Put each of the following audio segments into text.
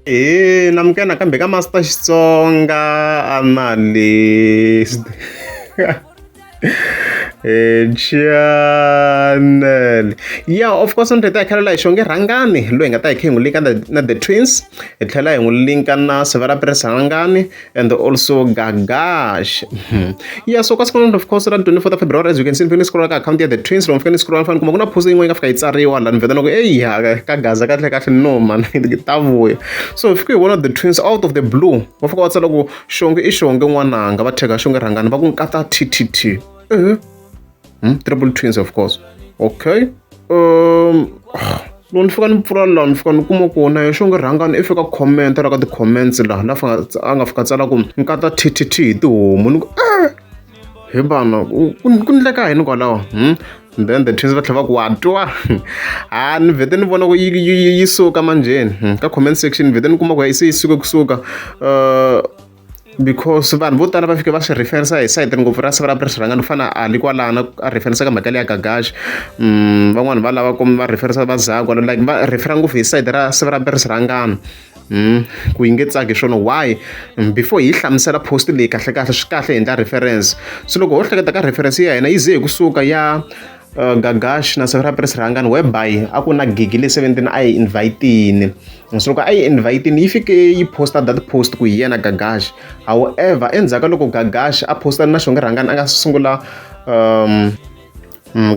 Eeh namukela nakambe ka Master Xitsonga Analyst channel yeah of course ni ta hi khalela hi xonge rhangani loyi hi nga ta hi kha hi n'wi linka na the twins hi tlhela hi n'wi linka na sivara press rhangani and also Gagash. Yeah, so kasi of course ra 24 February as you can see ni scroll ka account ya the twins loko fika ni scroll fana kuma ku na post yin'wana yi nga fika yi tsariwa la ni vheta loko eyi ka gaza kahle kahle no man ta vuya so fika hi vona the twins out of the blue va fika va tsala ku xonge i xonge n'wananga va tshega xonge rhangani va ku nkata ttt eh Triple twins of course okay loko ni fika ni pfula laha ni fika ni kuma ku na xo nge rhangani i fika comment la ka ti-comments laha la fika a nga fika tsala ku nkata T_T_T hi tihomu ni ku e he vana ku ndleka yini kwalaho then the twins va tlhela va ku wa twa ha ni vhete ni vona ku yi yi yi suka manjheni ka comment section ni vhete ni kuma ku se yi suke kusuka because vanhu vo tala va fike va swi referensa hi sayiti ngopfu ra siva ra press rhangani ku fana na Ali kwalano a referensa ka mhaka leya Gagash van'wani va lava ku va referensa va Zakwa like va refera ngopfu hi sayiti ra siva ra press rhangani ku yi nge tsaki swona why before hi hlamusela post leyi kahle kahle swi kahle hi endla reference so loko ho hleketa ka reference ya hina yi ze hi kusuka ya Gagash na Sir Press Rhangani whereby a ku na gigi le 17 a yi invite-ini so loko a yi invite-ini yi fike yi posta that post ku hi yena Gagash however endzhaku ka loko Gagash a posta na Xongi Rhangani a nga sungula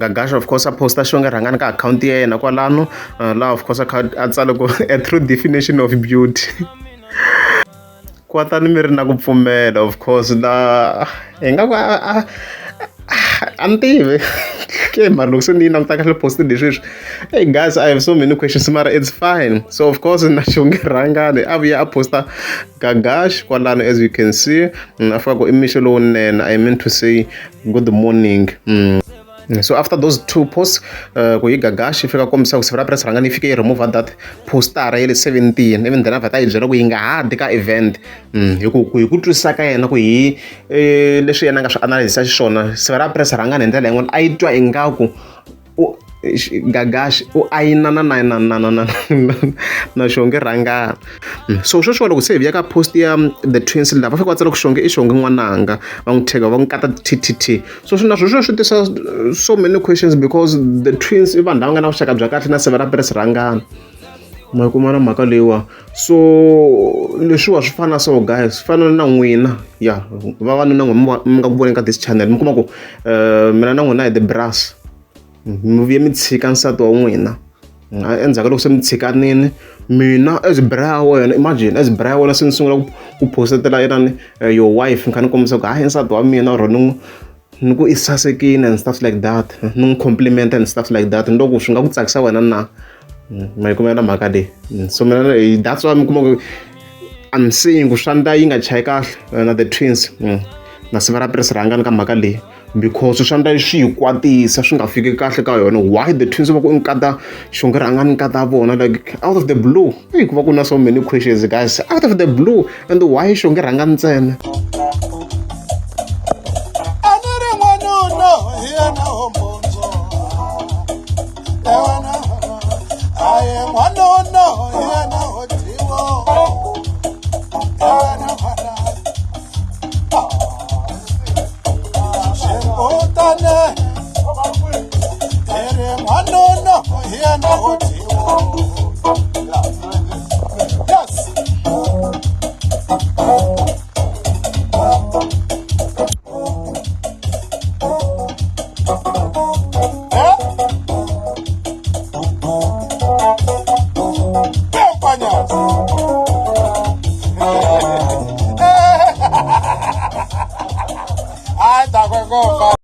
Gagash of course a posta Xongi Rhangani ka akhawunti ya yena kwalano laha of course a kha a tsale ku a true definition of beauty kwatani mi ri na ku pfumela of course la hi nga ku a a ni tivi ke mara loko se ni yi languta kahle post leswi sweswi hey guys I have so many questions mara it's fine so of course na xonge rhangani a vuya a posta gagash kwalano as you can see a fika ku i mixo lowunene I mean to say good morning So after those two posts ku yi Gagash yi fika kombisa ku Sivira Press rhangani yi fike yi remove that postara ya le 17 even then a vheta yi byela ku yi nga ha ti ka event hi ku hi ku twisisa ka yena ku hi leswi yena a nga swi analyse xiswona Sivira Press rhangani hi ndlela yin'wana a yi twa ingaku u Gagash u ayinana na na na na na na Xongi Rhangani so sweswiwa loko se hi vuya ka post ya the twins lava va fika va tsala ku Xongi i Xongi n'wananga va n'wi tag va n'wi kata T_T_T so swi na sweswo swi tisa so many questions because the twins i vanhu lava nga na vuxaka bya kahle na seve ra Press Rhangani ma kuma na mhaka leyiwa so leswiwa swi fana so guys swi fana na n'wina ya vavanuna n'wina mi nga ku voneni ka this channel mi kuma ku mina na n'wina hi the brass mi vuye mi tshika nsati wa n'wina endzhaku ka loko se mi tshikanile mina as bra wena imagine as bra wena se ni sungula ku post-etela inani your wife ni kha ni kombisa ku hayi nsati wa mina or ni n'wi ni ku i sasekile and stuff like that ni n'wi compliment and stuff like that ni loko swi nga ku tsakisa wena na ma yi kumela mhaka leyi so mina that's why mi kuma ku I'm seeing ku swandla yi nga chayi kahle na the twins na siva ra press rhangani ka mhaka leyi because swi endla swi hi kwatisa swi nga fiki kahle ka yona why the twins va ku i nkata xonge rhangani nkata vona like out of the blue eyi ku va ku na so many questions guys out of the blue and why xonge rhangani ntsena Hayi, dakwe kofa.